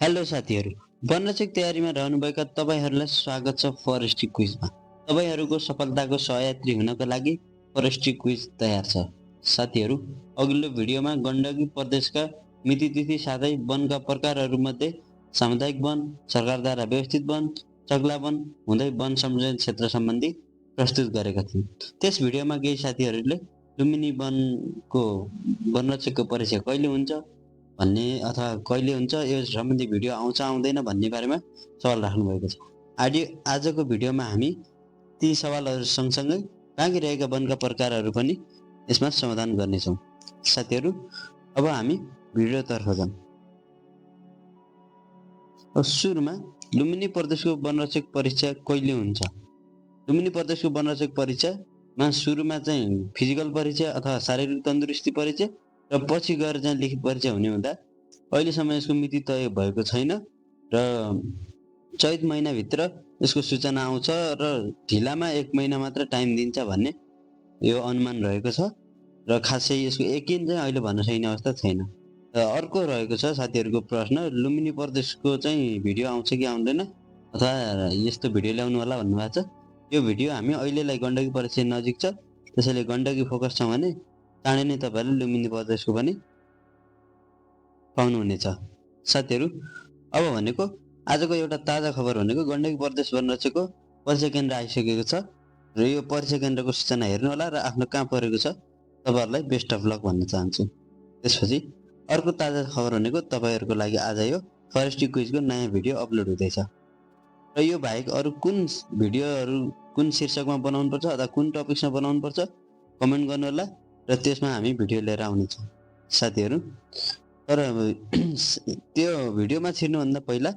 Hello साथीहरू, वनरक्षक तयारीमा रहनुभएका तपाईँहरूलाई स्वागत छ फरेस्ट्री क्विजमा। तपाईँहरूको सफलताको सहयात्री हुनका लागि फरेस्ट्री क्विज तयार छ। साथीहरू, अघिल्लो भिडियोमा गण्डकी प्रदेशका मिति तिथि साथै वनका प्रकारहरूमध्ये सामुदायिक वन, सरकारद्वारा व्यवस्थित वन, चग्ला वन हुँदै वन संरक्षण क्षेत्र सम्बन्धी प्रस्तुत गरेका थियौँ। त्यस भिडियोमा केही साथीहरूले लुम्बिनी वनको वनरक्षकको परिचय कहिले हुन्छ भन्ने अथवा कहिले हुन्छ यो सम्बन्धी भिडियो आउँछ आउँदैन भन्ने बारेमा सवाल राख्नु भएको छ। आजको भिडियोमा हामी ती सवालहरू सँगसँगै बाँकी रहेका वनका प्रकारहरू पनि यसमा समाधान गर्नेछौँ। साथीहरू, अब हामी भिडियोतर्फ जाउँ। सुरुमा लुम्बिनी प्रदेशको वनरक्षक परीक्षा कहिले हुन्छ? लुम्बिनी प्रदेशको वनरक्षक परीक्षामा सुरुमा चाहिँ फिजिकल परीक्षा अथवा शारीरिक तन्दुरुस्ती परीक्षा र पछि गएर चाहिँ लिखित परीक्षा हुने हुँदा अहिलेसम्म यसको मिति तय भएको छैन र चैत महिनाभित्र यसको सूचना आउँछ र ढिलामा 1 महिना मात्र टाइम दिन्छ भन्ने यो अनुमान रहेको छ र खासै यसको यकिन चाहिँ अहिले भन्न सकिने अवस्था छैन। अर्को रहेको छ साथीहरूको प्रश्न, लुम्बिनी प्रदेशको चाहिँ भिडियो आउँछ कि आउँदैन अथवा यस्तो भिडियो ल्याउनु होला भन्नुभएको छ। यो भिडियो हामी अहिलेलाई गण्डकी परीक्षा नजिक छ, त्यसैले गण्डकी फोकस छ भने चाँडै नै तपाईँहरूले लुम्बिनी प्रदेशको पनि पाउनुहुनेछ। साथीहरू, अब भनेको आजको एउटा ताजा खबर भनेको गण्डकी प्रदेश वनरक्षकको परीक्षा केन्द्र आइसकेको छ र यो परीक्षा केन्द्रको सूचना हेर्नु होला र आफ्नो कहाँ परेको छ तपाईँहरूलाई बेस्ट अफ लक भन्न चाहन्छु। त्यसपछि अर्को ताजा खबर भनेको तपाईँहरूको लागि आज यो फरेस्ट्री क्विजको नयाँ भिडियो अपलोड हुँदैछ र यो बाहेक अरू कुन भिडियोहरू कुन शीर्षकमा बनाउनुपर्छ अथवा कुन टपिक्समा बनाउनुपर्छ कमेन्ट गर्नु होला र त्यसमा हामी भिडियो लिएर आउनेछौँ। साथीहरू, तर त्यो भिडियोमा छिर्नुभन्दा पहिला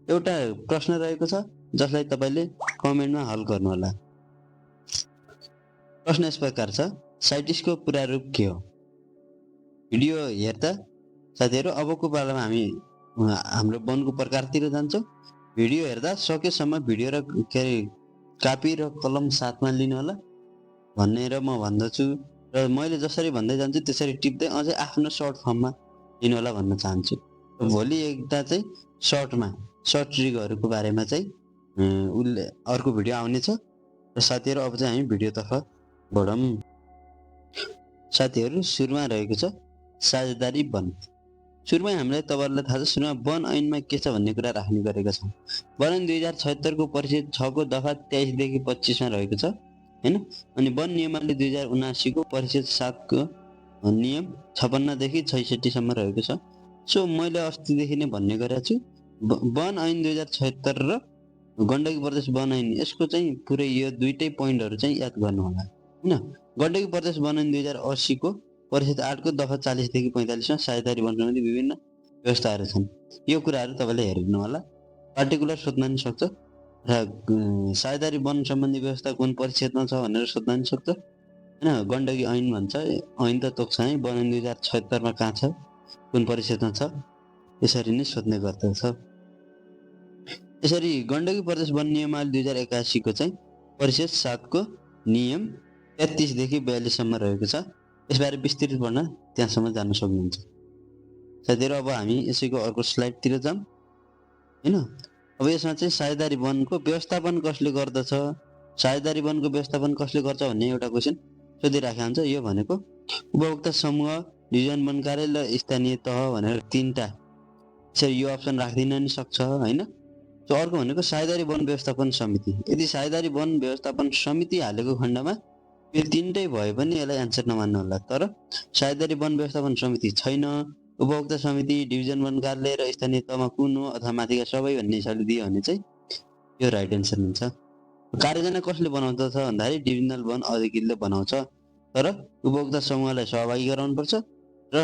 एउटा प्रश्न रहेको छ जसलाई तपाईँले कमेन्टमा हल गर्नुहोला। प्रश्न यस प्रकार छ, साइटिस्टको पुरा रूप के हो? भिडियो हेर्दा साथीहरू अबको पालामा हामी हाम्रो वनको प्रकारतिर जान्छौँ। भिडियो हेर्दा सकेसम्म भिडियो र कापी र कलम साथमा लिनु होला भनेर म भन्दछु र मैले जसरी भन्दै जान्छु त्यसरी टिप्दै अझै आफ्नो सर्ट फर्ममा लिनु होला भन्न चाहन्छु। भोलि एकदा चाहिँ सर्ट ट्रिकहरूको बारेमा चाहिँ उसले अर्को भिडियो आउनेछ र साथीहरू अब चाहिँ हामी भिडियोतर्फ बढौँ। साथीहरू, सुरुमा रहेको छ साझेदारी वन। सुरुमै हामीलाई तपाईँहरूलाई थाहा छ सुरुमा वन ऐनमा के छ भन्ने कुरा राख्ने गरेका छौँ। वन ऐन 2076 को परिच्छेद 6 को दफा 23 देखि 25 मा रहेको छ हैन। अनि वन नियमावली 2079 को परिच्छेद 7 को नियम 56 देखि 66 सम्म रहेको छ। सो मैले अस्तिदेखि नै भन्ने गरेको छु, वन ऐन 2076 र गण्डकी प्रदेश वन ऐन यसको चाहिँ पुरै यो दुईटै पोइन्टहरू चाहिँ याद गर्नु होला हैन। गण्डकी प्रदेश वन ऐन 2080 को परिच्छेद 8 को दफा 40 देखि 45 मा साझेदारी वन सम्बन्धी विभिन्न व्यवस्थाहरू छन्। यो कुराहरू तपाईँले हेर्नु होला, पार्टिकुलर सोध्न नि सक्छ र साझेदारी वन सम्बन्धी व्यवस्था कुन परिच्छेदमा छ भनेर सोध्न नि सक्छ हैन। गण्डकी ऐन भन्छ, ऐन त तोक्छ है, वन ऐन 2076 मा कहाँ छ कुन परिच्छेदमा छ यसरी नै सोध्ने गर्दछ। यसरी गण्डकी प्रदेश वन नियमावली 2081 को चाहिँ परिच्छेद 7 को नियम 33 देखि 42 सम्म रहेको छ। यसबारे विस्तृत पढ्न त्यहाँसम्म जान सक्नुहुन्छ। साथीहरू, अब हामी यसैको अर्को स्लाइडतिर जाउँ हैन। अब यसमा चाहिँ साझेदारी वनको व्यवस्थापन कसले गर्दछ, साझेदारी वनको व्यवस्थापन कसले गर्छ भन्ने एउटा क्वेसन सोधिराखेको हुन्छ। यो भनेको उपभोक्ता समूह, डिभिजन वन कार्यालय र स्थानीय तह भनेर तीनटा यसरी यो अप्सन राख्दिन नि सक्छ हैन। सो अर्को भनेको साझेदारी वन व्यवस्थापन समिति। यदि साझेदारी वन व्यवस्थापन समिति हालेको खण्डमा यो तीनटै भए पनि यसलाई एन्सर नमान्नु होला। तर साझेदारी वन व्यवस्थापन समिति छैन, उपभोक्ता समिति, डिभिजन वन कार्यालय र स्थानीय तहमा कुन हो अथवा माथिका सबै भन्ने हिसाबले दियो भने चाहिँ यो राइट एन्सर हुन्छ। कार्ययोजना कसले बनाउँदछ भन्दाखेरि डिभिजनल वन अधिकृतले बनाउँछ, तर उपभोक्ता समूहलाई सहभागी गराउनुपर्छ र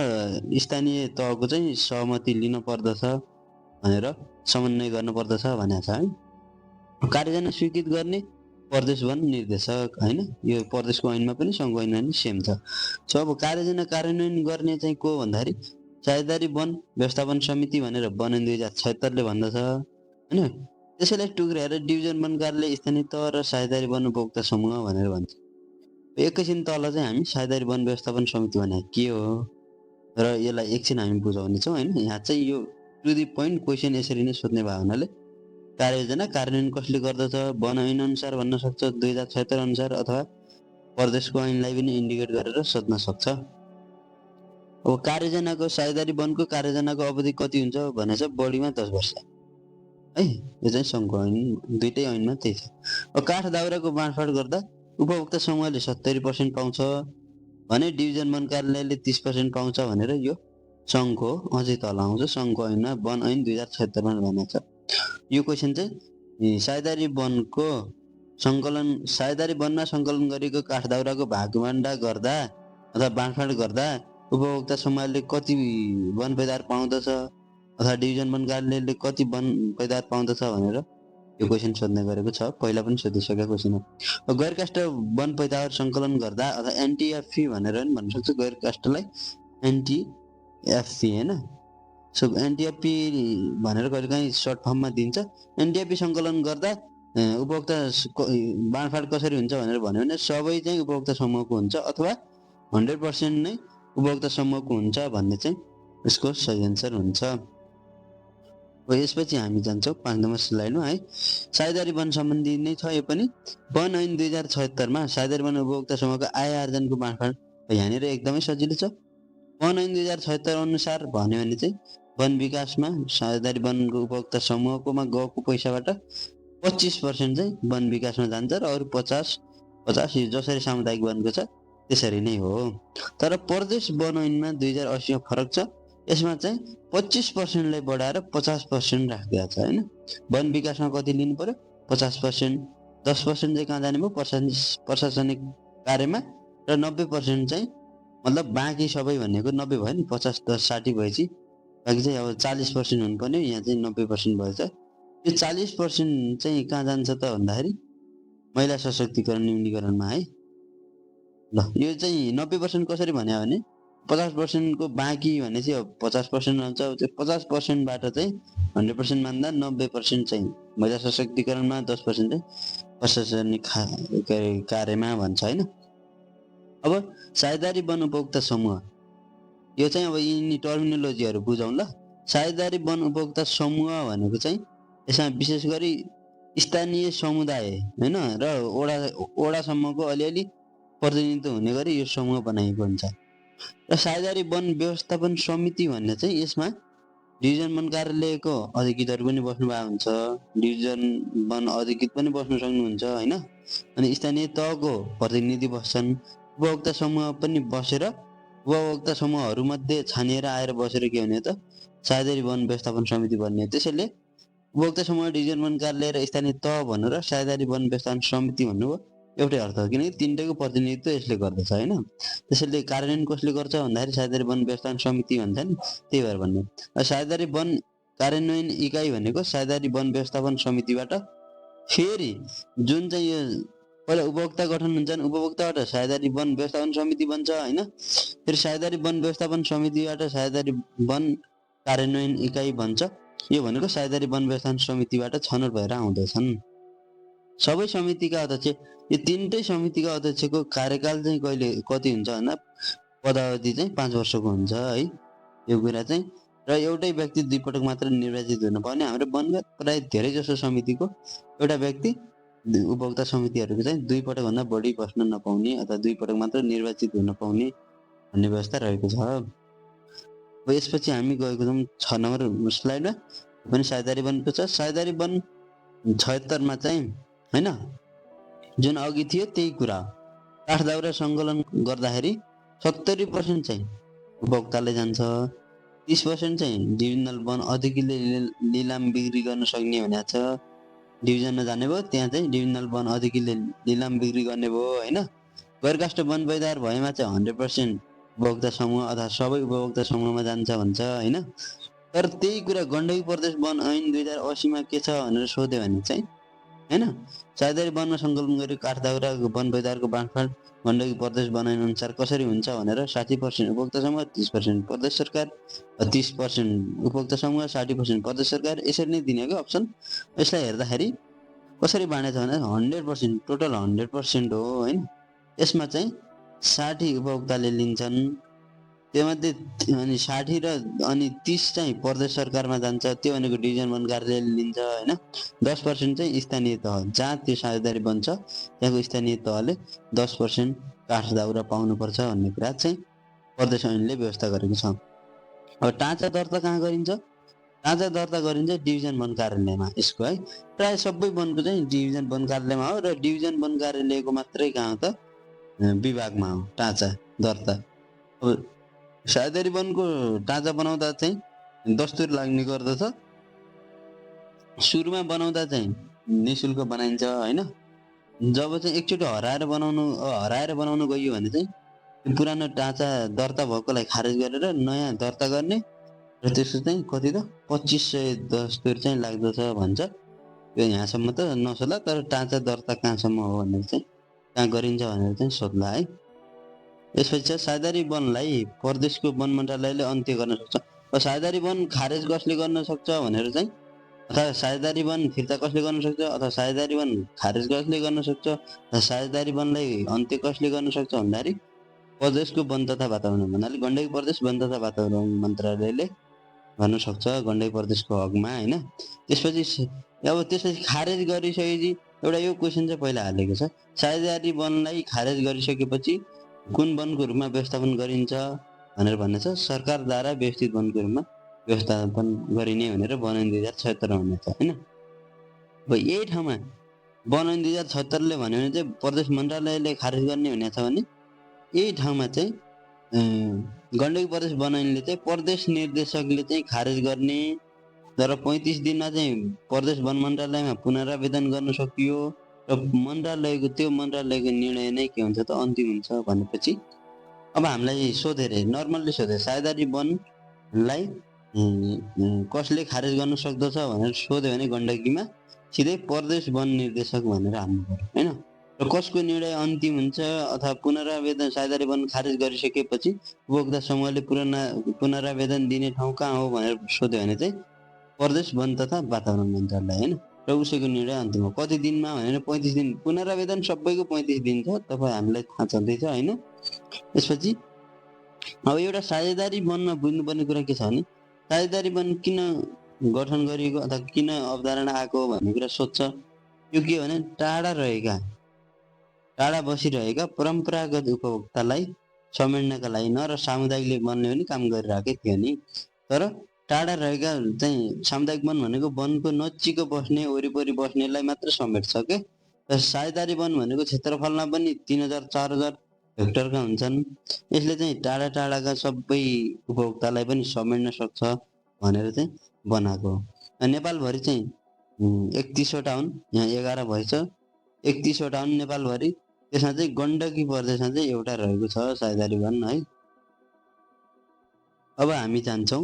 स्थानीय तहको चाहिँ सहमति लिन पर्दछ भनेर समन्वय गर्नुपर्दछ भनेको छ है। कार्ययोजना स्वीकृत गर्ने प्रदेश वन निर्देशक हैन। यो प्रदेशको ऐनमा पनि सङ्घको ऐनमा पनि सेम छ। सो अब कार्ययोजना कार्यान्वयन गर्ने चाहिँ को भन्दाखेरि साझेदारी वन व्यवस्थापन समिति भनेर वन ऐन 2076 ले भन्दछ हैन। त्यसैलाई टुक्राएर डिभिजन वन कार्यालय, स्थानीय तह र साझेदारी वन उपभोक्ता समूह भनेर भन्छ। एकैछिन तल चाहिँ हामी साझेदारी वन व्यवस्थापन समिति भने के हो र यसलाई एकछिन हामी बुझाउने छौँ हैन। यहाँ चाहिँ यो टु दी पोइन्ट क्वेसन यसरी नै सोध्ने भयो हुनाले कार्ययोजना कार्यान्वयन कसले गर्दछ वन ऐन अनुसार भन्न सक्छ 2076 अनुसार अथवा प्रदेशको ऐनलाई पनि इन्डिकेट गरेर सोध्न सक्छ। अब कार्ययोजनाको साझेदारी वनको कार्ययोजनाको अवधि कति हुन्छ भने चाहिँ बढीमा 10 वर्ष है। यो चाहिँ सङ्घको ऐन दुईटै ऐनमा त्यही छ। अब काठ दाउराको बाँडफाँड गर्दा उपभोक्ता समूहले 70% पाउँछ भने डिभिजन वन कार्यालयले 30% पाउँछ भनेर यो सङ्घको अझै तल आउँछ। सङ्घको ऐनमा वन ऐन 2076 मा भनेको छ। यो क्वेसन चाहिँ साझेदारी वनको साझेदारी वनमा सङ्कलन गरिएको काठ दाउराको भागवण्डा गर्दा अथवा बाँडफाँड गर्दा उपभोक्ता समूहले कति वन पैदावार पाउँदछ अथवा डिभिजन वन कार्यालयले कति वन पैदावार पाउँदछ भनेर यो क्वेसन सोध्ने गरेको छ। पहिला पनि सोधिसकेको क्वेसन हो। गैर काष्ठ वन पैदावार सङ्कलन गर्दा अथवा एनटिएफपी भनेर पनि भन्न सक्छ। गैर काष्ठलाई एनटिएफपी होइन। सो एनटिएफपी भनेर कहिलेकाहीँ सर्ट फर्ममा दिन्छ। एनटिएफपी सङ्कलन गर्दा उपभोक्ता बाँडफाँड कसरी हुन्छ भनेर भन्यो भने सबै चाहिँ उपभोक्ता समूहको हुन्छ अथवा 100% नै उपभोक्ता समूहको हुन्छ भन्ने चाहिँ यसको सही एन्सर हुन्छ। यसपछि हामी जान्छौँ 5 नम्बर स्लाइडमा है। साझेदारी वन सम्बन्धी नै छ यो पनि। वन ऐन 2076 मा साझेदारी वन उपभोक्ता समूहको आय आर्जनको बाँडफाँड यहाँनिर एकदमै सजिलो छ। वन ऐन 2076 अनुसार भन्यो भने चाहिँ वन विकासमा साझेदारी वनको उपभोक्ता समूहकोमा गएको पैसाबाट 25% चाहिँ वन विकासमा जान्छ र अरू 50 यो जसरी सामुदायिक वनको छ त्यसरी नै हो। तर प्रदेश वन ऐनमा 2080 मा फरक छ। यसमा चाहिँ 25%लाई बढाएर 50% राखिदिएको छ होइन। वन विकासमा कति लिनु पर्यो 50%, 10% चाहिँ कहाँ जाने भयो प्रशासनिक कार्यमा र 90% चाहिँ मतलब बाँकी सबै भनेको 90 भयो नि। 50 10 60 भएपछि बाँकी चाहिँ अब 40% हुनुपर्ने, यहाँ चाहिँ 90% भएछ। यो 40% चाहिँ कहाँ जान्छ त भन्दाखेरि महिला सशक्तिकरण न्यूनीकरणमा है। ल यो चाहिँ 90% कसरी भन्यो भने 50% को बाँकी भने चाहिँ अब 50% हुन्छ। त्यो 50% बाट चाहिँ 100% मान्दा 90% चाहिँ महिला सशक्तिकरणमा, 10% चाहिँ प्रशासनिक कार्यमा भन्छ होइन। अब साझेदारी वन उपभोक्ता समूह यो चाहिँ अब यिनी टर्मिनोलोजीहरू बुझौँ ल। साझेदारी वन उपभोक्ता समूह भनेको चाहिँ यसमा विशेष गरी स्थानीय समुदाय होइन र ओडासम्मको अलिअलि प्रतिनिधित्व हुने गरी यो समूह बनाइएको हुन्छ। र साझेदारी वन व्यवस्थापन समिति भन्ने चाहिँ यसमा डिभिजन वन कार्यालयको अधिकृतहरू पनि बस्नु भएको हुन्छ, डिभिजन वन अधिकृत पनि बस्नु सक्नुहुन्छ होइन। अनि स्थानीय तहको प्रतिनिधि बस्छन्। उपभोक्ता समूह पनि बसेर उपभोक्ता समूहहरूमध्ये छानिएर आएर बसेर के हुने त साझेदारी वन व्यवस्थापन समिति बन्ने। त्यसैले उपभोक्ता समूह डिभिजन वन कार्यालय र स्थानीय तह भन्नु र साझेदारी वन व्यवस्थापन समिति भन्नु हो एउटै अर्थ हो, किनकि तिनटैको प्रतिनिधित्व यसले गर्दछ होइन। त्यसैले कार्यान्वयन कसले गर्छ भन्दाखेरि साझेदारी वन व्यवस्थापन समिति भन्छ नि, त्यही भएर भन्ने। साझेदारी वन कार्यान्वयन इकाइ भनेको साझेदारी वन व्यवस्थापन समितिबाट फेरि जुन चाहिँ यो पहिला उपभोक्ता गठन हुन्छन्, उपभोक्ताबाट साझेदारी वन व्यवस्थापन समिति बन्छ होइन। फेरि साझेदारी वन व्यवस्थापन समितिबाट साझेदारी वन कार्यान्वयन इकाइ बन्छ। यो भनेको साझेदारी वन व्यवस्थापन समितिबाट छनौट भएर आउँदछन्। सबै समितिका अध्यक्ष, यो तिनटै समितिका अध्यक्षको कार्यकाल चाहिँ कहिले कति हुन्छ भन्दा पदावधि चाहिँ 5 वर्षको हुन्छ है। यो कुरा चाहिँ र एउटै व्यक्ति 2 पटक मात्र निर्वाचित हुन पाउने। हाम्रो वनका प्राय धेरै जसो समितिको एउटा व्यक्ति उपभोक्ता समितिहरूको चाहिँ 2 पटक भन्दा बढी बस्न नपाउने अथवा 2 पटक मात्र निर्वाचित हुन पाउने भन्ने व्यवस्था रहेको छ। अब यसपछि हामी गएको छौँ 6 नम्बर स्लाइडमा पनि साझेदारी वनको छ। साझेदारी वन 76 मा चाहिँ होइन जुन अघि थियो त्यही कुरा, काठ दाउरा सङ्कलन गर्दाखेरि 70% चाहिँ उपभोक्ताले जान्छ, 30% चाहिँ डिभिजनल वन अधिकृतले लिलाम बिक्री गर्न सक्ने भनेको छ। डिभिजनमा जाने भयो, त्यहाँ चाहिँ डिभिजनल वन अधिकृतले लिलाम बिक्री गर्ने भयो होइन। गैर काष्ठ वन पैदावार भएमा चाहिँ 100% उपभोक्ता समूह अथवा सबै उपभोक्ता समूहमा जान्छ भन्छ होइन। तर त्यही कुरा गण्डकी प्रदेश वन ऐन 2080 मा के छ भनेर सोध्यो भने चाहिँ होइन साझेदारी वनमा सङ्कलन गरेको काठ दाउरा वन पैदावारको बाँडफाँड गण्डकी प्रदेश वन ऐन अनुसार कसरी हुन्छ भनेर 60% उपभोक्ता समूह, 30% प्रदेश सरकार, 30% उपभोक्ता समूह, 60% प्रदेश सरकार, यसरी नै दिने क्या अप्सन। यसलाई हेर्दाखेरि कसरी बाँडेछ भने 100% टोटल 100% हो होइन। यसमा चाहिँ 60 उपभोक्ताले लिन्छन् त्योमध्ये अनि 60 र अनि 30 चाहिँ प्रदेश सरकारमा जान्छ, त्यो भनेको डिभिजन वन कार्यालयले लिन्छ होइन। 10% चाहिँ स्थानीय तह, जहाँ त्यो साझेदारी बन्छ त्यहाँको स्थानीय तहले 10% काठ दाउरा पाउनुपर्छ भन्ने कुरा चाहिँ प्रदेश ऐनले व्यवस्था गरेको छ। अब टाँचा दर्ता कहाँ गरिन्छ? टाँचा दर्ता गरिन्छ डिभिजन वन कार्यालयमा यसको है। प्राय सबै वनको चाहिँ डिभिजन वन कार्यालयमा हो र डिभिजन वन कार्यालयको मात्रै कहाँ हो त विभागमा हो टाँचा दर्ता। अब साझेदारी वनको टाँचा बनाउँदा चाहिँ दस्तुर लाग्ने गर्दछ। सुरुमा बनाउँदा चाहिँ निःशुल्क बनाइन्छ होइन। जब चाहिँ एकचोटि हराएर बनाउनु गइयो भने चाहिँ पुरानो टाँचा दर्ता भएकोलाई खारेज गरेर नयाँ दर्ता गर्ने र त्यसको चाहिँ कति त 2500 दस्तुर चाहिँ लाग्दछ भन्छ। यो यहाँसम्म त नसोला, तर टाँचा दर्ता कहाँसम्म हो भनेर चाहिँ कहाँ गरिन्छ भनेर चाहिँ सोध्ला है। यसपछि चाहिँ साझेदारी वनलाई प्रदेशको वन मन्त्रालयले अन्त्य गर्न सक्छ। र साझेदारी वन खारेज कसले गर्न सक्छ भनेर चाहिँ, अथवा साझेदारी वन फिर्ता कसले गर्न सक्छ, अथवा साझेदारी वन खारेज कसले गर्न सक्छ, साझेदारी वनलाई अन्त्य कसले गर्न सक्छ भन्दाखेरि प्रदेशको वन तथा वातावरण भन्नाले गण्डकी प्रदेश वन तथा वातावरण मन्त्रालयले गर्न सक्छ गण्डकी प्रदेशको हकमा होइन। त्यसपछि खारेज गरिसकेपछि एउटा यो क्वेसन चाहिँ पहिला हालेको छ, साझेदारी वनलाई खारेज गरिसकेपछि कुन वनको रूपमा व्यवस्थापन गरिन्छ भनेर भन्ने छ। सरकारद्वारा व्यवस्थित वनको रूपमा व्यवस्थापन गरिने भनेर वन ऐन 2076 भन्ने छ होइन। अब यही ठाउँमा वन ऐन 2076ले भन्यो भने चाहिँ प्रदेश मन्त्रालयले खारेज गर्ने भनेको छ भने यही ठाउँमा चाहिँ गण्डकी प्रदेश वन ऐनले चाहिँ प्रदेश निर्देशकले चाहिँ खारेज गर्ने, तर 35 दिनमा चाहिँ प्रदेश वन मन्त्रालयमा पुनरावेदन गर्न सकियो र त्यो मन्त्रालयको निर्णय नै के हुन्छ त अन्तिम हुन्छ भनेपछि अब हामीलाई सोधे रे नर्मल्ली सोधे साझेदारी वनलाई कसले खारेज गर्न सक्दछ भनेर सोध्यो भने गण्डकीमा सिधै प्रदेश वन निर्देशक भनेर हाल्नु पर्यो होइन। र कसको निर्णय अन्तिम हुन्छ अथवा पुनरावेदन साझेदारी वन खारेज गरिसकेपछि उपभोक्ता समूहले पुनरावेदन दिने ठाउँ कहाँ हो भनेर सोध्यो भने चाहिँ प्रदेश वन तथा वातावरण मन्त्रालय होइन। र उसैको निर्णय अन्तिम हो। कति दिनमा भनेर 35 दिन, पुनरावेदन सबैको 35 दिन छ, तपाईँ हामीलाई थाहा छँदैछ होइन। त्यसपछि अब एउटा साझेदारी वनमा बुझ्नुपर्ने कुरा के छ भने साझेदारी वन किन गठन गरिएको अथवा किन अवधारणा आएको भन्ने कुरा सोध्छ। यो के भने टाढा बसिरहेका परम्परागत उपभोक्तालाई समेट्नका लागि न र सामुदायिक वनले पनि काम गरिरहेकै थियो नि। तर टाढा रहेका चाहिँ सामुदायिक वन भनेको वनको नजिक बस्ने वरिपरि बस्नेलाई मात्र समेट्छ के। र साझेदारी वन भनेको क्षेत्रफलमा पनि 3000-4000 हेक्टरका हुन्छन्। यसले चाहिँ टाढाका सबै उपभोक्तालाई पनि समेट्न सक्छ भनेर चाहिँ बनाएको हो। नेपालभरि चाहिँ 31वटा हुन्, यहाँ 11 भएछ, 31वटा हुन् नेपालभरि। त्यसमा चाहिँ गण्डकी प्रदेशमा चाहिँ एउटा रहेको छ साझेदारी वन है। अब हामी जान्छौँ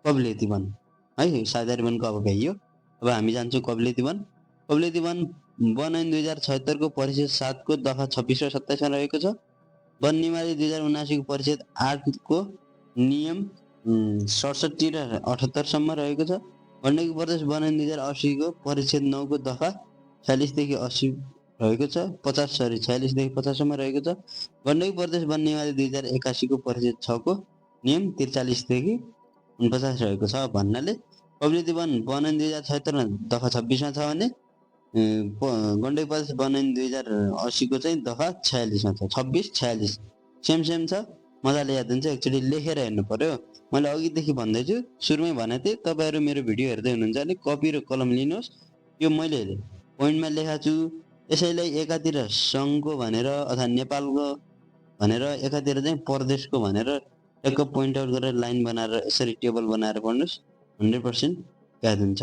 कबलेती वन है। साझेदारी वनको अब भ्याइयो। अब हामी जान्छौँ कबलेती वन। कबलेती वन वन ऐन 2076 को परिच्छेद 7 को दफा 26 र 27 मा रहेको छ। वन नियमावली 2079 को परिच्छेद 8 को नियम 67 र 78 सम्म रहेको छ। गण्डकी प्रदेश वन ऐन 2080 को परिच्छेद 9 को दफा 46 देखि 80 रहेको छ। 46 देखि 50 सम्म रहेको छ। गण्डकी प्रदेश वन नियमावली 2081 को परिच्छेद 6 को नियम 43 देखि 49 रहेको छ भन्नाले कबलेती वन वन ऐन 2076 मा दफा 26 मा छ भने गण्डकी प्रदेश वन ऐन 2080 को चाहिँ दफा 46 मा छ। 26-46 सेम छ। मजाले याद हुन्छ, एकचोटि लेखेर हेर्नु पर्यो। मैले अघिदेखि भन्दैछु, सुरुमै भनेको थिएँ तपाईँहरू मेरो भिडियो हेर्दै हुनुहुन्छ भने कपी र कलम लिनुहोस्। यो मैले पोइन्टमा लेखाएको छु। यसैलाई एकातिर सङ्घको भनेर अथवा नेपालको भनेर एकातिर चाहिँ प्रदेशको भनेर एक पोइन्ट आउट गरेर लाइन बनाएर यसरी टेबल बनाएर पढ्नुहोस्, 100% याद हुन्छ।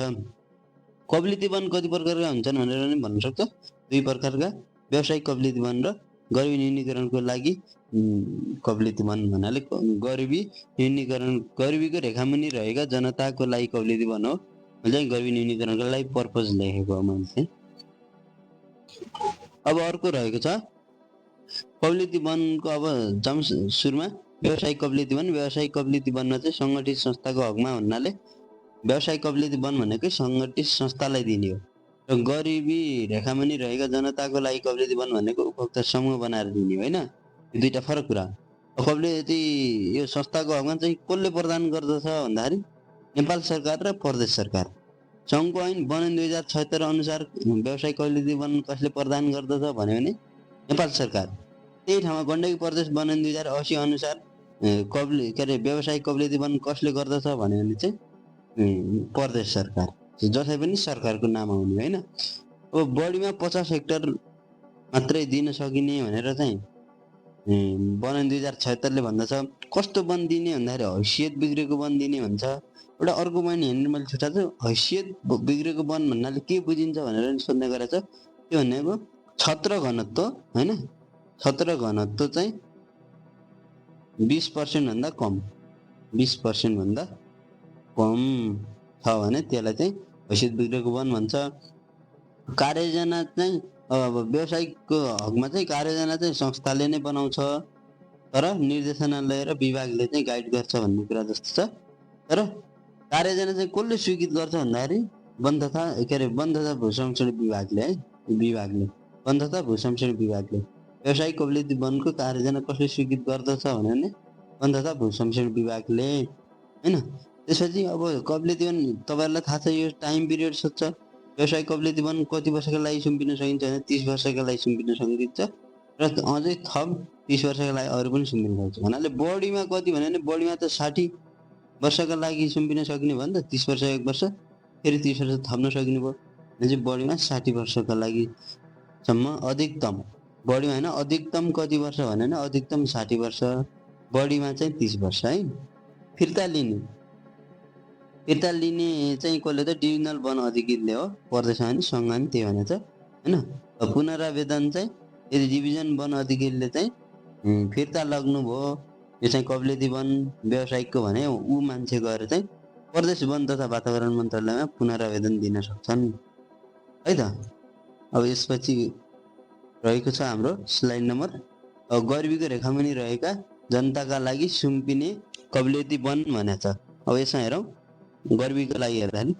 कबलेती वन कति प्रकारका हुन्छन् भनेर पनि भन्न सक्छ। 2 प्रकारका, व्यावसायिक कबलेती वन र गरिबी न्यूनीकरणको लागि कबलेती वन भन्नाले गरिबीको रेखामुनि रहेका जनताको लागि कबलेती वन हो। मैले चाहिँ गरिबी न्यूनीकरणको लागि पर्पज लेखेको हो मैले चाहिँ। अब अर्को रहेको छ कबलेती वनको। अब सुरुमा व्यावसायिक कबलेती वन। व्यावसायिक कबलेती वनमा चाहिँ सङ्गठित संस्थाको हकमा भन्नाले व्यावसायिक कबलेती वन भनेकै सङ्गठित संस्थालाई दिने हो। र गरिबी रेखामुनि रहेका जनताको लागि कबलेती वन भनेको उपभोक्ता समूह बनाएर दिने होइन। यो दुईटा फरक कुरा। कबुल्यती यो संस्थाको हकमा चाहिँ कसले प्रदान गर्दछ भन्दाखेरि नेपाल सरकार र प्रदेश सरकार। सङ्घको ऐन बनन 2076 अनुसार व्यवसायिक कबुल्यती वन कसले प्रदान गर्दछ भन्यो भने नेपाल सरकार। त्यही ठाउँमा गण्डकी प्रदेश बनन 2080 अनुसार व्यवसायिक कबुल्यती वन कसले गर्दछ भन्यो भने चाहिँ प्रदेश सरकार, जसै पनि सरकारको नाम आउने होइन। अब बढीमा 50 हेक्टर मात्रै दिन सकिने भनेर चाहिँ बनन 2076ले भन्दछ। कस्तो वन दिने भन्दाखेरि हैसियत बिग्रेको वन दिने भन्छ। एउटा अर्को पोइन्ट हेर्नु मैले छुट्याएको छु, हैसियत बिग्रेको वन भन्नाले के बुझिन्छ भनेर सोध्ने गरेछ। त्यो भनेको छत्र घनत्व होइन, छत्र घनत्व चाहिँ 20% भन्दा कम, 20% भन्दा कम छ भने त्यसलाई चाहिँ हैसियत बिग्रेको वन भन्छ। कार्ययोजना चाहिँ अब व्यवसायिकको हकमा चाहिँ कार्ययोजना चाहिँ संस्थाले नै बनाउँछ, तर निर्देशनालय र विभागले चाहिँ गाइड गर्छ भन्ने कुरा जस्तो छ। तर कार्ययोजना चाहिँ कसले स्वीकृत गर्छ भन्दाखेरि वन तथा भू संरक्षण विभागले है, वन तथा भू संरक्षण विभागले। व्यवसायिक कबुल्यती वनको कार्ययोजना कसले स्वीकृत गर्दछ भने वन तथा भू संरक्षण विभागले होइन। त्यसपछि अब कबुल्यती वन तपाईँहरूलाई थाहा छ, यो टाइम पिरियड सोध्छ। व्यवसायिक कबुल्यती वन कति वर्षका लागि सुम्पिन सकिन्छ भने 30 वर्षका लागि सुम्पिन सकिन्छ र अझै थप 30 वर्षका लागि अरू पनि सुम्पिन सक्छ। भन्नाले बढीमा कति भने बढीमा त 60 वर्षका लागि सुम्पिन सकिने भयो नि त, 30 वर्ष 1 वर्ष फेरि 30 वर्ष थप्न सकिने भयो भने चाहिँ बढीमा 60 वर्षका लागिसम्म अधिकतम, बढीमा होइन अधिकतम कति वर्ष भने अधिकतम 60 वर्ष, बढीमा चाहिँ 30 वर्ष है। फिर्ता लिने चाहिँ कसले त डिभिजनल वन अधिकृतले हो, प्रदेशमा पनि सङ्घमा पनि त्यही भनेको छ होइन। पुनरावेदन चाहिँ यदि डिभिजन वन अधिकृतले चाहिँ फिर्ता लग्नुभयो यो चाहिँ कबुल्यती वन व्यवसायिकको भने ऊ मान्छे गएर चाहिँ प्रदेश वन तथा वातावरण मन्त्रालयमा पुनरावेदन दिन सक्छन् है त। अब यसपछि रहेको छ हाम्रो स्लाइड नम्बर गरिबीको रेखामुनि रहेका जनताका लागि सुम्पिने कबुल्यती वन भनेको छ। अब यसमा हेरौँ, गरिबीको लागि हेर्दाखेरि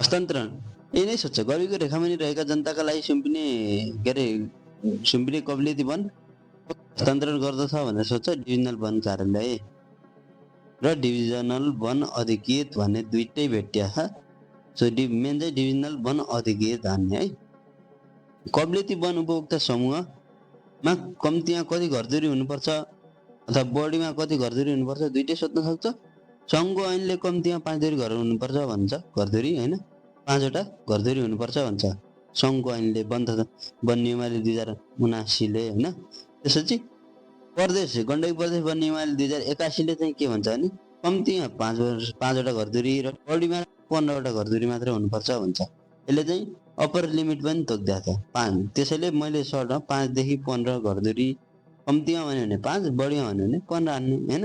हस्तान्तरण यही नै सोध्छ, गरिबीको रेखामुनि रहेका जनताका लागि सुम्पिने कबुल्यती वन हस्तान्तरण गर्दछ भनेर सोध्छ डिभिजनल वन कार्यालय र डिभिजनल वन अधिकृत भन्ने दुइटै भेटिया छ। सो मेन चाहिँ डिभिजनल वन अधिकृत हान्ने है। कबुल्यती वन उपभोक्ता समूहमा कम्तीमा कति घरधुरी हुनुपर्छ अथवा बढीमा कति घरधुरी हुनुपर्छ दुइटै सोध्न सक्छ। सङ्घको ऐनले कम्तीमा 5 धुरी घर हुनुपर्छ भन्छ, घरधुरी होइन 5वटा घरधुरी हुनुपर्छ भन्छ सङ्घको ऐनले, वन नियमावली 2079ले होइन। त्यसपछि प्रदेश गण्डकी प्रदेश वन नियमावली 2081ले चाहिँ के भन्छ भने कम्तीमा 5वटा घरधुरी र बढीमा 15वटा घरधुरी मात्रै हुनुपर्छ भन्छ। यसले चाहिँ अप्पर लिमिट पनि तोक्दिएको छ 5, त्यसैले मैले सर्टमा 5 देखि 15 घरधुरी कम्तीमा भन्यो भने 5, बढीमा भन्यो भने 15 हान्ने होइन।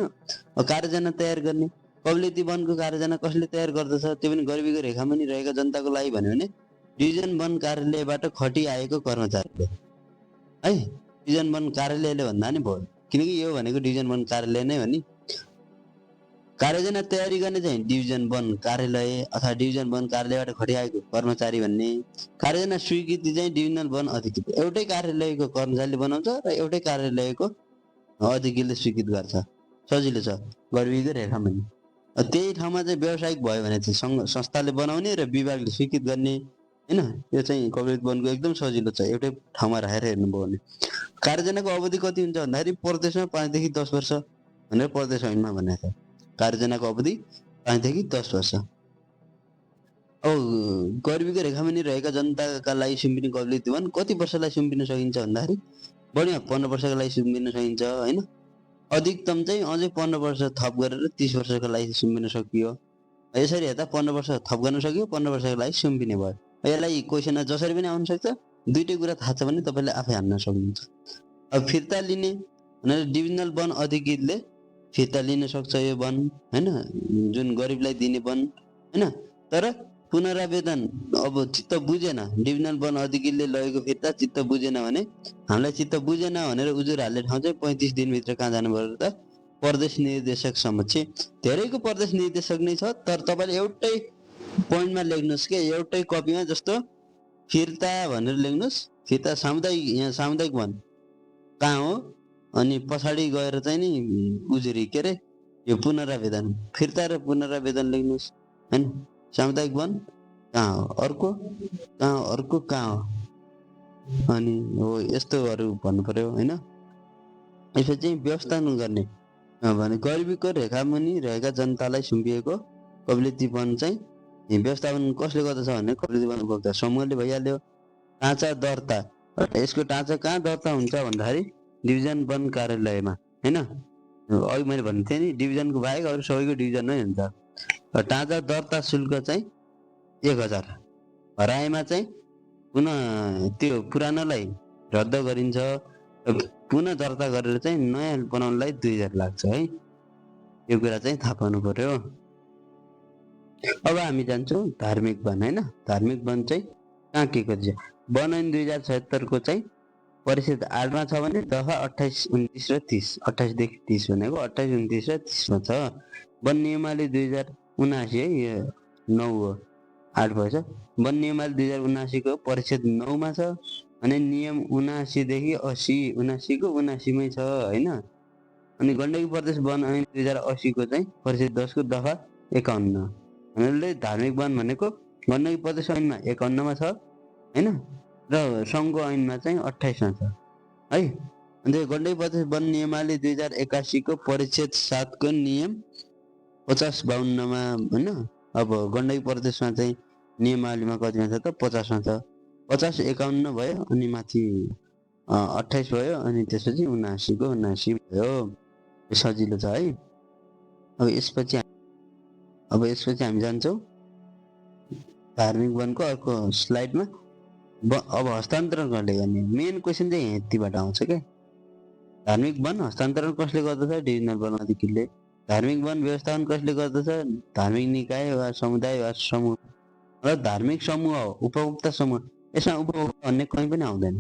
कार्ययोजना तयार गर्ने, कबुल्यती वनको कार्ययोजना कसले तयार गर्दछ त्यो पनि गरिबीको रेखामुनि रहेका जनताको लागि भन्यो भने डिभिजन वन कार्यालयबाट खटिआएको कर्मचारीले है। डिभिजन वन कार्यालयले भन्दा नि भयो, किनकि यो भनेको डिभिजन वन कार्यालय नै हो नि। कार्ययोजना तयारी गर्ने चाहिँ डिभिजन वन कार्यालय अथवा डिभिजन वन कार्यालयबाट खटिआएको कर्मचारी भन्ने। कार्ययोजना स्वीकृति चाहिँ डिभिजनल वन अधिकृत, एउटै कार्यालयको कर्मचारीले बनाउँछ र एउटै कार्यालयको अधिकृतले स्वीकृत गर्छ, सजिलो छ गरिबीको रेखामुनि। त्यही ठाउँमा चाहिँ व्यावसायिक भयो भने चाहिँ संस्थाले बनाउने र विभागले स्वीकृत गर्ने होइन। यो चाहिँ कबुल्यती वनको एकदम सजिलो छ, एउटै ठाउँमा राखेर हेर्नुभयो भने। कार्ययोजनाको अवधि कति हुन्छ भन्दाखेरि प्रदेशमा 5 देखि 10 वर्ष भनेर प्रदेश ऐनमा भनेको छ। कार्ययोजनाको अवधि 5 देखि 10 वर्ष। अब गरिबीको रेखामुनि रहेका जनताका लागि सुम्पिने कबुल्यती वन कति वर्षलाई सुम्पिन सकिन्छ भन्दाखेरि बढीमा 15 वर्षका लागि सुम्पिन सकिन्छ होइन। अधिकतम चाहिँ अझै 15 वर्ष थप गरेर 30 वर्षका लागि सुम्पिन सकियो। यसरी हेर्दा 15 वर्ष थप गर्न सकियो, 15 वर्षका लागि सुम्पिने भयो। यसलाई क्वेसनमा जसरी पनि आउन सक्छ, दुइटै कुरा थाहा छ भने तपाईँले आफै हान्न सक्नुहुन्छ। अब फिर्ता लिने भनेर डिभिजनल वन अधिकृतले फिर्ता लिन सक्छ यो वन होइन, जुन गरिबलाई दिने वन होइन। तर पुनरावेदन अब चित्त बुझेन, डिभिजनल वन अधिकृतले लगेको फिर्ता चित्त बुझेन भने हामीलाई चित्त बुझेन भनेर उजुर हाल्ने ठाउँ चाहिँ 35 दिनभित्र कहाँ जानु पर्यो त प्रदेश निर्देशक समक्ष। धेरैको प्रदेश निर्देशक नै छ, तर तपाईँले एउटै पोइन्टमा लेख्नुहोस् के, एउटै कपीमा जस्तो फिर्ता भनेर लेख्नुहोस्। फिर्ता सामुदायिक, यहाँ सामुदायिक वन कहाँ हो अनि पछाडि गएर चाहिँ नि उजुरी के अरे यो पुनरावेदन फिर्ता र पुनरावेदन लेख्नुहोस् हैन। सामुदायिक वन कहाँ हो, अर्को कहाँ हो, अर्को कहाँ हो, अनि हो यस्तोहरू भन्नु पर्यो हैन। यसपछि चाहिँ व्यवस्थापन गर्ने भने गरिबीको रेखामुनि रहेका जनतालाई सुम्पिएको कबलिती वन चाहिँ व्यवस्थापन कसले गर्दछ भने कबलिती वन उपभोक्ता समूहले भइहाल्यो। ढाँचा दर्ता, यसको ढाँचा कहाँ दर्ता हुन्छ भन्दाखेरि डिभिजन वन कार्यालयमा हैन। अघि मैले भन्ने थिएँ नि डिभिजनको बाहेक अरू सबैको डिभिजनमै हुन्छ। ढाँचा दर्ता शुल्क चाहिँ 1000 हराएमा चाहिँ पुनः त्यो पुरानोलाई रद्द गरिन्छ, पुनः दर्ता गरेर चाहिँ नयाँ बनाउनलाई 2000 लाग्छ है। यो कुरा चाहिँ थाहा पाउनु पर्यो। अब हामी जान्छौँ धार्मिक वन हैन। धार्मिक वन चाहिँ कहाँ के छ। वन ऐन 2076 को चाहिँ परिषद 8 मा छ भने दफा 28, 29 र 30, 28 देखि 30 भनेको 28, 29 र 30 मा छ। वन नियमावली 2079 है, यो 9 हो, 8 भएछ। वन नियमावली 2079 को परिषद 9 मा छ अनि नियम 79 देखि 80, 79 को 79 मै छ हैन। अनि गण्डकी प्रदेश वन ऐन 2080 को चाहिँ परिषद 10 को दफा 51 भन्नाले धार्मिक वन भनेको गण्डकी प्रदेश ऐनमा 51 मा छ हैन र सङ्घको ऐनमा चाहिँ 28 मा छ है। अनि गण्डकी प्रदेश वन नियमावली 2081 को परिच्छेद 7 को नियम 50-52 मा हैन। अब गण्डकी प्रदेशमा चाहिँ नियमावलीमा कतिमा छ त 50 मा छ। 50, 51 भयो अनि माथि 28 भयो अनि त्यसपछि 79 को 79 भयो। सजिलो छ है। अब यसपछि हामी जान्छौँ धार्मिक वनको अर्को स्लाइडमा। अब हस्तान्तरण कसले गर्ने, मेन क्वेसन चाहिँ यतिबाट आउँछ क्या। धार्मिक वन हस्तान्तरण कसले गर्दछ, डिभिजनल वन अधिकृतले। धार्मिक वन व्यवस्थापन कसले गर्दछ, धार्मिक निकाय वा समुदाय वा समूह र धार्मिक समूह हो, उपभोक्ता समूह। यसमा उपभोक्ता भन्ने कहीँ पनि आउँदैन।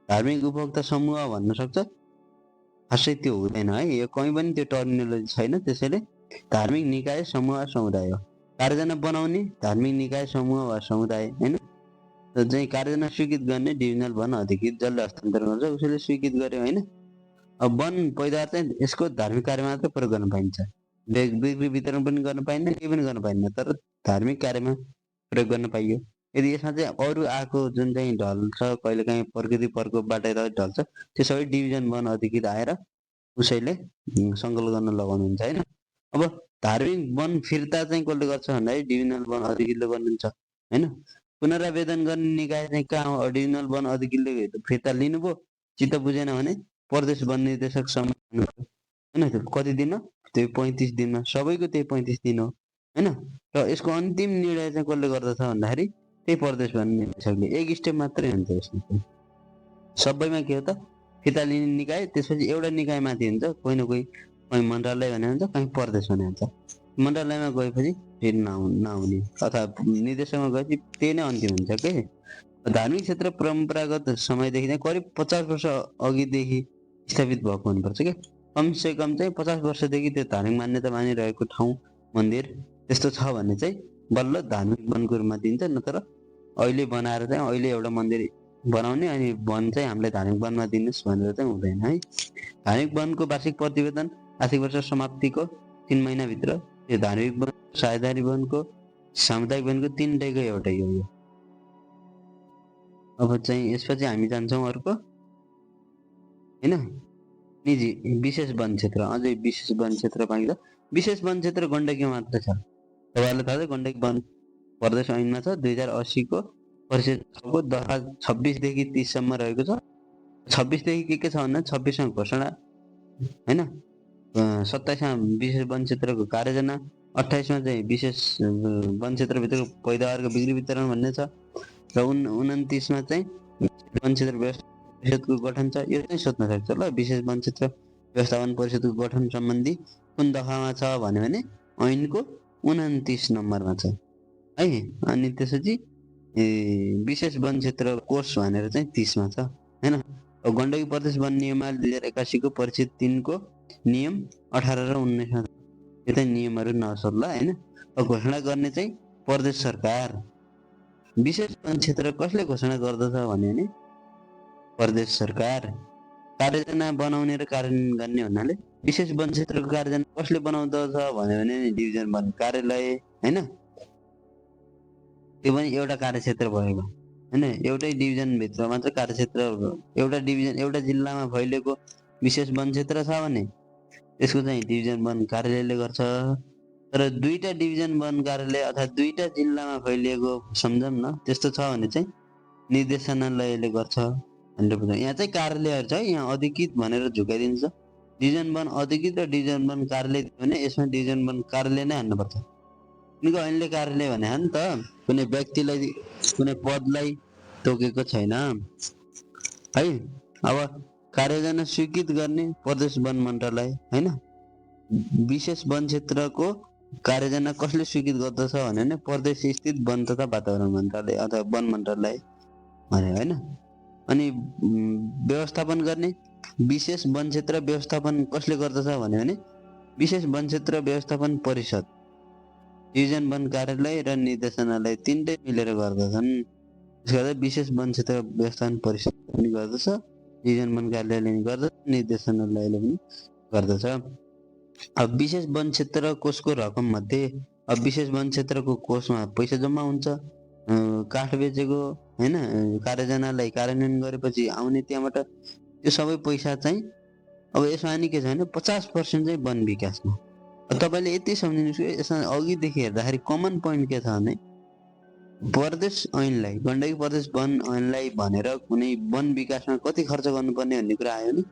धार्मिक उपभोक्ता समूह भन्न सक्छ, खासै त्यो हुँदैन है, यो कहीँ पनि त्यो टर्मिनोलोजी छैन। त्यसैले धार्मिक निकाय समूह वा समुदाय हो। कार्ययोजना बनाउने धार्मिक निकाय समूह वा समुदाय हैन। चाहिँ कार्ययोजना स्वीकृत गर्ने डिभिजनल वन अधिकृत, जसले हस्तान्तरण गर्छ उसले स्वीकृत गर्यो हैन। अब वन पैदावार चाहिँ यसको धार्मिक कार्यमा मात्र प्रयोग गर्न पाइन्छ, बिक्री वितरण पनि गर्न पाइन्न, केही पनि गर्न पाइन्न, तर धार्मिक कार्यमा प्रयोग गर्न पाइयो। यदि यसमा चाहिँ अरू आएको जुन चाहिँ ढल्छ, कहिलेकाहीँ प्रकृति प्रकोपबाट ढल्छ, त्यो सबै डिभिजन वन अधिकृत आएर उसैले सङ्कलन गर्न लगाउनुहुन्छ हैन। अब धार्मिक वन फिर्ता चाहिँ कसले गर्छ भन्दाखेरि डिभिजनल वन अधिकृतले गर्नुहुन्छ हैन। पुनरावेदन गर्ने निकाय चाहिँ कहाँ हो, डिभिजनल वन अधिकृतले फिर्ता लिनुभयो, चित्त बुझेन भने प्रदेश वन निर्देशकसम्म हैन। त्यो कति दिन, त्यो 35 दिनमा, सबैको त्यही 35 दिन हो हैन। र यसको अन्तिम निर्णय चाहिँ कसले गर्दछ भन्दाखेरि त्यही प्रदेश वन निर्देशकले। एक स्टेप मात्रै हुन्छ यसमा। सबैमा के हो त, फिर्ता लिने निकाय, त्यसपछि एउटा निकाय माथि हुन्छ, कोही न कोही, कहीँ मन्त्रालय भने हुन्छ, कहीँ प्रदेश भने हुन्छ। मन्त्रालयमा गएपछि फेरि नआउने अथवा निर्देशकमा गएपछि त्यही नै अन्तिम हुन्छ के। धार्मिक क्षेत्र परम्परागत समयदेखि चाहिँ करिब 50 वर्ष अघिदेखि स्थापित भएको हुनुपर्छ क्या। कमसे कम चाहिँ 50 वर्षदेखि त्यो धार्मिक मान्यता मानिरहेको ठाउँ, मन्दिर त्यस्तो छ भने चाहिँ बल्ल धार्मिक वनको रूपमा दिन्छ। नत्र अहिले बनाएर चाहिँ अहिले एउटा मन्दिर बनाउने अनि वन चाहिँ हामीलाई धार्मिक वनमा दिनुहोस् भनेर चाहिँ हुँदैन है। धार्मिक वनको वार्षिक प्रतिवेदन आर्थिक वर्ष समाप्तिको 3 महिनाभित्र त्यो धार्मिक वन, साझेदारी वनको, सामुदायिक वनको तीनटैको एउटै हो यो। अब चाहिँ यसपछि हामी जान्छौँ अर्को हैन, निजी विशेष वन क्षेत्र। अझै विशेष वन क्षेत्र बाँकी छ। विशेष वन क्षेत्र गण्डकीमा मात्र छ। तपाईँहरूलाई थाहा छ गण्डकी वन प्रदेश ऐनमा छ, 2080 को परिषद को दफा 26 देखि 30 सम्म रहेको छ। 26 देखि के छ भन्दा 26 मा घोषणा हैन, 27 मा विशेष वन क्षेत्रको कार्ययोजना, 28 मा चाहिँ विशेष वन क्षेत्रभित्रको पैदावारको बिक्री वितरण भन्ने छ र 29 मा चाहिँ वन क्षेत्र व्यवस्थापन परिषदको गठन छ। यो चाहिँ सोध्न सक्छ ल, विशेष वन क्षेत्र व्यवस्थापन परिषदको गठन सम्बन्धी कुन दफामा छ भन्यो भने ऐनको 29 नम्बरमा छ है। अनि त्यसपछि विशेष वन क्षेत्र कोष भनेर चाहिँ 30 मा छ हैन। गण्डकी प्रदेश वन नियमावली 2081 को परिच्छेद 3 को नियम 18 र 19 मा यो चाहिँ नियमहरू नसोध्ला हैन। घोषणा गर्ने चाहिँ प्रदेश सरकार। विशेष वन क्षेत्र कसले घोषणा गर्दछ भन्यो भने प्रदेश सरकार। कार्ययोजना बनाउने र कार्यान्वयन गर्ने हुनाले विशेष वन क्षेत्रको कार्ययोजना कसले बनाउँदछ भन्यो भने नि डिभिजन वन कार्यालय होइन, त्यो पनि एउटा कार्यक्षेत्र भएको होइन, एउटै डिभिजनभित्र मात्र कार्यक्षेत्र, एउटा डिभिजन एउटा जिल्लामा फैलिएको विशेष वन क्षेत्र छ भने त्यसको चाहिँ डिभिजन वन कार्यालयले गर्छ। तर दुईटा डिभिजन वन कार्यालय अथवा दुईटा जिल्लामा फैलिएको सम्झौँ न त्यस्तो छ भने चाहिँ निर्देशनालयले गर्छ भनेर बुझ्छ। यहाँ चाहिँ कार्यालयहरू छ, यहाँ अधिकृत भनेर झुकाइदिन्छ। डिभिजन वन अधिकृत र डिभिजन वन कार्यालय भने यसमा डिभिजन वन कार्यालय नै हान्नुपर्छ। किनकि अहिले कार्यालय भने नि त कुनै व्यक्तिलाई कुनै पदलाई तोकेको छैन है। अब कार्ययोजना स्वीकृत गर्ने प्रदेश वन मन्त्रालय होइन, विशेष वन क्षेत्रको कार्ययोजना कसले स्वीकृत गर्दछ भने प्रदेश स्थित वन तथा वातावरण मन्त्रालय अथवा वन मन्त्रालय भने होइन। अनि व्यवस्थापन गर्ने विशेष वन क्षेत्र व्यवस्थापन कसले गर्दछ भने विशेष वन क्षेत्र व्यवस्थापन परिषद, डिभिजन वन कार्यालय र निर्देशनालय तिनटै मिलेर गर्दछन्। त्यसले गर्दा विशेष वन क्षेत्र व्यवस्थापन परिषद पनि गर्दछ, डिभिजन वन कार्यालयले पनि गर्दछ, निर्देशनालयले पनि गर्दछ। अब विशेष वन क्षेत्र कोषको रकम मध्ये अब विशेष वन क्षेत्रको कोषमा पैसा जम्मा हुन्छ, काठ बेचेको होइन, कार्ययोजनालाई कार्यान्वयन गरेपछि आउने त्यहाँबाट त्यो सबै पैसा चाहिँ अब यसमा नि के छ भने 50% चाहिँ वन विकासमा। तपाईँले यति सम्झिनुहोस् कि यसमा अघिदेखि हेर्दाखेरि कमन पोइन्ट के छ भने प्रदेश ऐनलाई, गण्डकी प्रदेश वन ऐनलाई भनेर कुनै वन विकासमा कति खर्च गर्नुपर्ने भन्ने कुरा आयो नि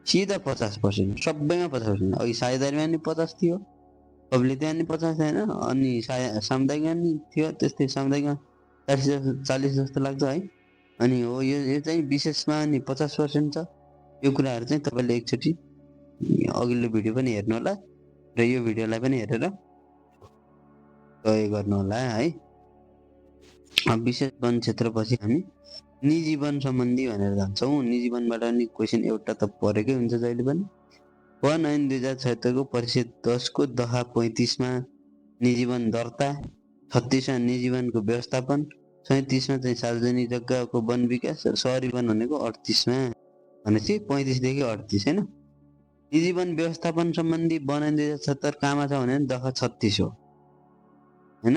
सिधा 50%, सबैमा 50%। अघि साझेदारीमा नि 50 थियो, पब्लिकमा नि 50 होइन, अनि सामुदायिकमा नि थियो त्यस्तै, सामुदायिकमा 40 जस्तो लाग्छ है। अनि हो यो चाहिँ विशेषमा नि 50% छ। यो कुराहरू चाहिँ तपाईँले एकचोटि अघिल्लो भिडियो पनि हेर्नु होला र यो भिडियोलाई पनि हेरेर तय गर्नु होला है। अब विशेष वन क्षेत्रपछि हामी निजी वन सम्बन्धी भनेर जान्छौँ। निजी वनबाट नि क्वेसन एउटा त परेकै हुन्छ जहिले पनि। वन ऐन 2076 को परिषद 10 को दफा 35 मा निजी वन दर्ता, 36 मा निजी वनको व्यवस्थापन, 37 मा चाहिँ सार्वजनिक जग्गाको वन विकास र सहरी वन भनेको 38 मा भनेपछि 35 देखि 38 हैन। निजी वन व्यवस्थापन सम्बन्धी वन ऐन 2076 कहाँमा छ भने दफा 36 हो हैन।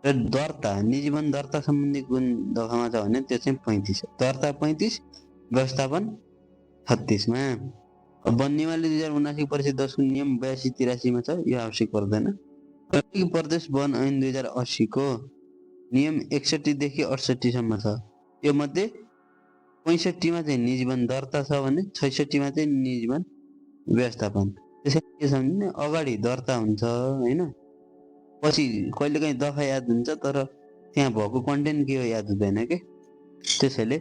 र दर्ता निजी वन दर्ता सम्बन्धी कुन दफामा छ भने त्यो चाहिँ 35 हो। दर्ता 35, व्यवस्थापन 36 मा। वन नियमावली 2079 परिषद 10 को नियम 82-83 मा छ, यो आवश्यक पर्दैन। प्रदेश वन ऐन 2080 को नियम 61 देखि 68 सम्म छ। यो मध्ये 65 मा चाहिँ निजी वन दर्ता छ भने 66 मा चाहिँ निजी वन व्यवस्थापन। त्यसैले के छ भने अगाडि दर्ता हुन्छ हैन, पछि कहिलेकाहीँ दफा याद हुन्छ तर त्यहाँ भएको कन्टेन्ट के हो याद हुँदैन के। त्यसैले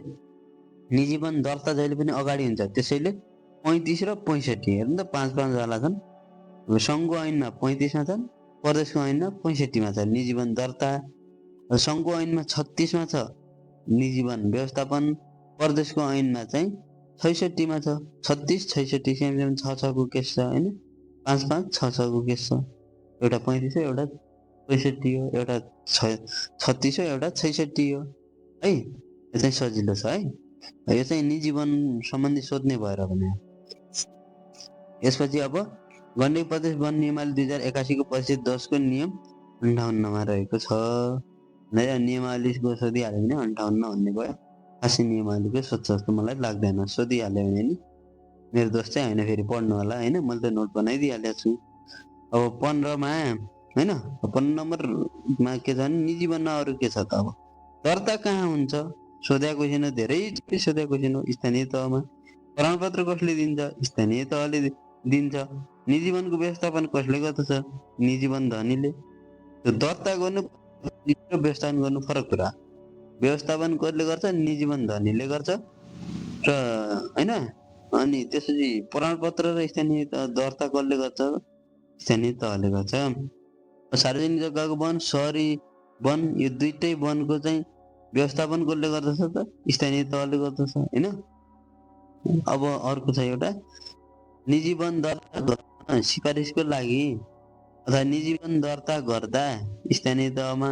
निजी वन दर्ता जहिले पनि अगाडि हुन्छ। त्यसैले 35 र 65 हेर्नु त 5-5 वाला छन्। सङ्घको ऐनमा 35 मा छन्, प्रदेशको ऐनमा 65 मा छ निजी वन दर्ता। सङ्घको ऐनमा 36 मा छ निजी वन व्यवस्थापन, प्रदेशको ऐनमा चाहिँ 66 मा छ। 36 66 सेम 6 को केस छ हैन, 5-5 6 को केस छ। एउटा 35 हो, एउटा 65 हो, एउटा 36 हो, एउटा 66 हो है। यो चाहिँ सजिलो छ है। यो चाहिँ निजी वन सम्बन्धी सोध्ने भएर भने। यसपछि अब गण्डकी प्रदेश वन नियमावली 2081 को परिषद 10 को नियम 58 मा रहेको छ। नियमावलीको सोधिहाल्यो भने 58 भन्ने भयो। खासै नियमावलीको सोध्छ जस्तो मलाई लाग्दैन। सोधिहाल्यो भने नि मेरो दोष चाहिँ होइन, फेरि पढ्नु होला हैन, मैले त नोट बनाइदिइहालेको छु। अब 15 मा हैन, 15 नम्बरमा के छ भने निजी वनमा अरु के छ त। अब दर्ता कहाँ हुन्छ सोधेको क्वेशन हो, धेरै सोधेको क्वेशन हो। स्थानीय तहमा। प्रमाणपत्र कसले दिन्छ? स्थानीय तहले दिन्छ। निजी वनको व्यवस्थापन कसले गर्दछ? निजी वन धनीले। त्यो दर्ता गर्नु र व्यवस्थापन गर्नु फरक कुरा। व्यवस्थापन कसले गर्छ? निजी वन धनीले गर्छ र हैन। अनि त्यसपछि प्रमाणपत्र र स्थानीय दर्ता कसले गर्छ? स्थानीय तहले गर्छ। सार्वजनिक जग्गाको वन, सहरी वन, यो दुईटै वनको चाहिँ व्यवस्थापन कसले गर्दछ त? स्थानीय तहले गर्दछ हैन। अब अर्को छ एउटा निजी वन दर्ता सिफारिसको लागि अथवा निजी वन दर्ता गर्दा स्थानीय तहमा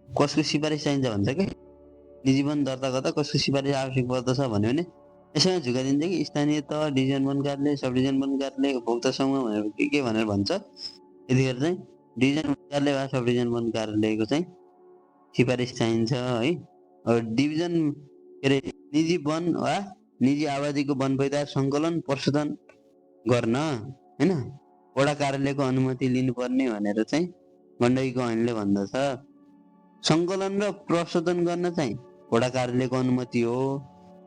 कसको सिफारिस चाहिन्छ भन्छ के। निजी वन दर्ता गर्दा कसको सिफारिस आवश्यक पर्दछ भन्यो भने यसैमा झुकाइदिन्छ कि स्थानीय तह, डिभिजन वन कार्यालय, सब डिभिजन वन कार्यालय, उपभोक्ता समूह भनेर के भनेर भन्छ। यतिखेर चाहिँ डिभिजन वन कार्यालय वा सब डिभिजन वन कार्यालयको चाहिँ सिफारिस चाहिन्छ है। अब डिभिजन के अरे निजी वन वा निजी आबादीको वन पैदावार सङ्कलन प्रशोधन गर्न होइन वडा कार्यालयको अनुमति लिनुपर्ने भनेर चाहिँ गण्डकीको ऐनले भन्दछ। सङ्कलन र प्रशोधन गर्न चाहिँ वडा कार्यालयको अनुमति हो,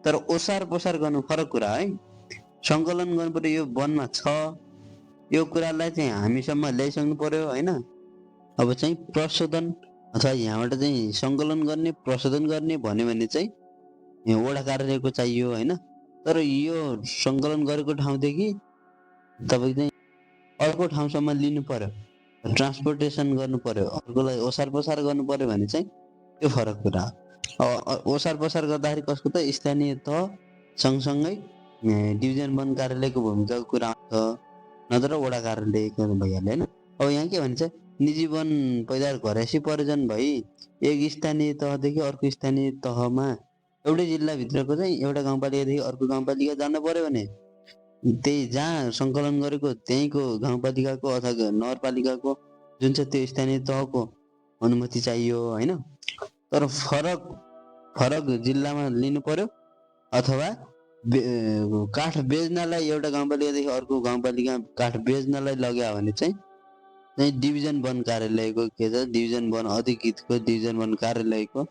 तर ओसार पसार गर्नु फरक कुरा है। सङ्कलन गर्नु पर्यो, यो वनमा छ, यो कुरालाई चाहिँ हामीसम्म ल्याइसक्नु पर्यो होइन। अब चाहिँ प्रशोधन अथवा यहाँबाट चाहिँ सङ्कलन गर्ने प्रशोधन गर्ने भन्यो भने चाहिँ वडा कार्यालयको चाहियो होइन। तर यो सङ्कलन गरेको ठाउँदेखि तपाईँ चाहिँ अर्को ठाउँसम्म लिनु पर्यो, ट्रान्सपोर्टेसन गर्नु पर्यो, अर्कोलाई ओसार पसार गर्नु पर्यो भने चाहिँ त्यो फरक कुरा हो। ओसार पसार गर्दाखेरि कसको त स्थानीय तह सँगसँगै डिभिजन वन कार्यालयको भूमिकाको कुरा आउँछ, नत्र वडा कार्यालयको भइहाल्यो होइन। अब यहाँ के भन्छ, निजी वन पैदावार घरेसी परियोजन भई एक स्थानीय तहदेखि अर्को स्थानीय तहमा एउटै जिल्लाभित्रको चाहिँ एउटा गाउँपालिकादेखि अर्को गाउँपालिका जानु पर्यो भने त्यही जहाँ सङ्कलन गरेको त्यहीँको गाउँपालिकाको अथवा नगरपालिकाको जुन छ त्यो स्थानीय तहको अनुमति चाहियो होइन। तर फरक जिल्लामा लिनु पर्यो अथवा काठ बेच्नलाई एउटा गाउँपालिकादेखि अर्को गाउँपालिका काठ बेच्नलाई लग्यो भने चाहिँ डिभिजन वन कार्यालयको के छ, डिभिजन वन अधिकृतको डिभिजन वन कार्यालयको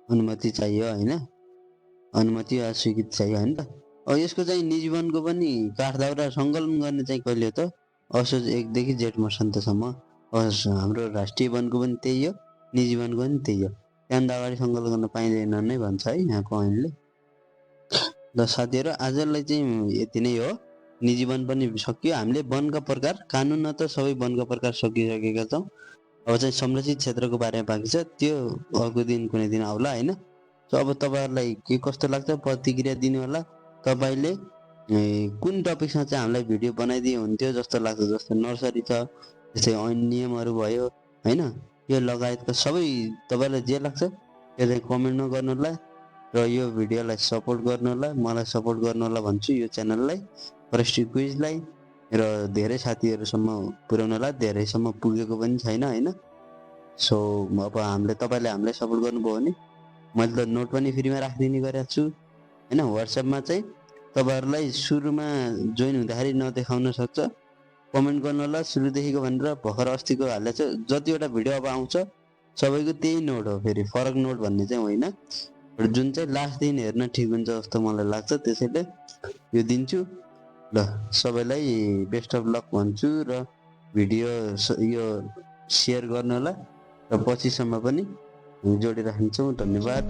अनुमति चाहियो होइन, अनुमति वा स्वीकृति चाहियो होइन। अब यसको चाहिँ निजी वनको पनि काठ दाउरा सङ्कलन गर्ने चाहिँ कहिले हो त, असोज 1 देखि जेठ मसान्तसम्म। हाम्रो राष्ट्रिय वनको पनि त्यही हो, निजी वनको पनि त्यही हो। त्यहाँदेखि अगाडि सङ्कलन गर्न पाइँदैन नै भन्छ है यहाँको ऐनले। ल साथीहरू, आजलाई चाहिँ यति नै हो। निजी वन पनि सकियो। हामीले वनका प्रकार कानुनमा त सबै वनका प्रकार सकिसकेका छौँ। अब चाहिँ संरक्षित क्षेत्रको बारेमा बाँकी छ, त्यो अर्को दिन कुनै दिन आउला होइन। सो अब तपाईँहरूलाई के कस्तो लाग्छ प्रतिक्रिया दिनु होला। तपाईँले कुन टपिकमा चाहिँ हामीलाई भिडियो बनाइदिए हुन्थ्यो जस्तो लाग्छ, जस्तो नर्सरी छ, जस्तै ऐन नियमहरू भयो होइन, यो लगायतका सबै तपाईँलाई जे लाग्छ त्यो चाहिँ कमेन्टमा गर्नु होला र यो भिडियोलाई सपोर्ट गर्नु होला, मलाई सपोर्ट गर्नु होला भन्छु। यो च्यानललाई फरेस्ट्री क्विजलाई र धेरै साथीहरूसम्म पुर्याउनु होला, धेरैसम्म पुगेको पनि छैन होइन। सो अब तपाईँले हामीलाई सपोर्ट गर्नुभयो भने मैले त नोट पनि फ्रीमा राखिदिने गरेको छु होइन। वाट्सएपमा चाहिँ तपाईँहरूलाई सुरुमा जोइन हुँदाखेरि नदेखाउन सक्छ, कमेन्ट गर्नु होला सुरुदेखिको भनेर भर्खर अस्तिको हालेको छ। जतिवटा भिडियो अब आउँछ सबैको त्यही नोट हो, फेरि फरक नोट भन्ने चाहिँ होइन, जुन चाहिँ लास्ट दिन हेर्न ठिक हुन्छ जस्तो मलाई लाग्छ, त्यसैले यो दिन्छु। ल सबैलाई बेस्ट अफ लक भन्छु र भिडियो यो सेयर गर्नु होला र पछिसम्म पनि जोडिराख्छौँ। धन्यवाद।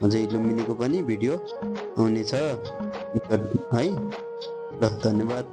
अझै लुम्बिनीको पनि भिडियो आउनेछ है। ल धन्यवाद।